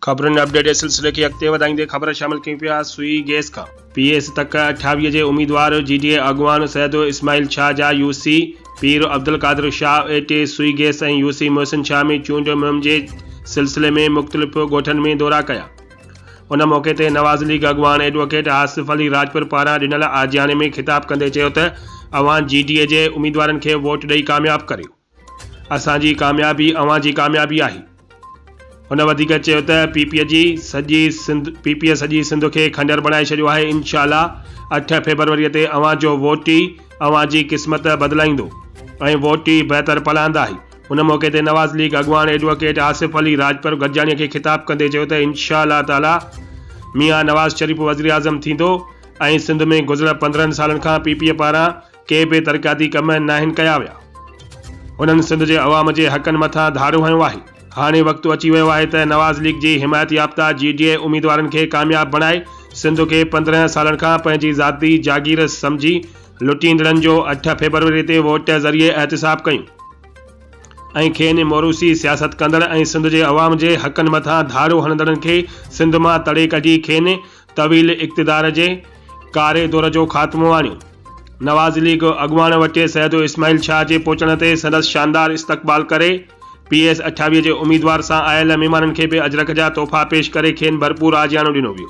خبرن اپڊيٽ جي سلسلي کي اڳتي وڌائيندي خبر شامل ڪيون پيا سوئي گيس کان. پي ايس تڪ 28 جي اميدوار جي ڊي اي اڳواڻ سيد اسماعيل شاهه جا يو سي پير عبدالقادر شاهه اي ٽي سوئي گيس ۽ يو سي محسن شاهه ۾ چونڊ مهم جي سلسلي ۾ مختلف ڳوٺن ۾ دورا ڪيا. ان موقعي تي نواز ليگ اڳواڻ ايڊووڪيٽ آصف علي راڄپر پاران ڏنل آجياڻي ۾ خطاب ڪندي چيو ته اوهان جي ڊي اي جي اميدوارن کي ووٽ ڏئي ڪامياب ڪريو. اسان جي ڪاميابي اوهان جي ڪاميابي آهي. هن وڌيڪ چيو ته پي پي جي سڄي سنڌ پي پي سڄي سنڌ کي کنڊر بڻائي ڇڏيو آهي انشاء الله 8 فيبروري تي اوهان جو ووٽ ئي اوهان جي قسمت بدلائيندو ۽ ووٽ ئي بهتر پلاند آهي. ان موقعي تي نواز ليگ اڳواڻ ايڊووڪيٽ آصف علي راڄپر گڏجاڻي کي خطاب ڪندي چيو ته انشاء الله تعاليٰ ميان نواز شريف وزيراعظم ٿيندو ۽ سنڌ ۾ گذريل 15 سالن کان پي پي پاران ڪي به ترقياتي ڪم ناهن ڪيا ويا. هنن سنڌ جي عوام جي حقن مٿان ڌاڙو هنيو آهي. هاڻي وقت اچي ويو آهي ته نواز ليگ جي حمايت يافته جي ڊي اي اميدوارن کي ڪامياب بڻائي سنڌ کي 15 سالن کان پنهنجي ذاتي جاگير سمجهي لٽيندڙن جو 8 فيبروري تي ووٽ ذريعي احتساب ڪيون ۽ کين موروثي سياست ڪندڙ ۽ سنڌ جي عوام جي حقن مٿان ڌاڙو هڻندڙن کي سنڌ مان تڙي ڪڍي کين طويل اقتدار جي ڪاري دور جو خاتمو آڻيون. نواز ليگ اڳواڻ وٽ سيد اسماعيل شاهه جي پهچڻ تي سندس شاندار استقبال ڪري پي ايس 28 جي اميدوار سان آيل مهمانن کي به اجرڪ جا تحفا پيش ڪري کين ڀرپور آجياڻو ڏنو ويو.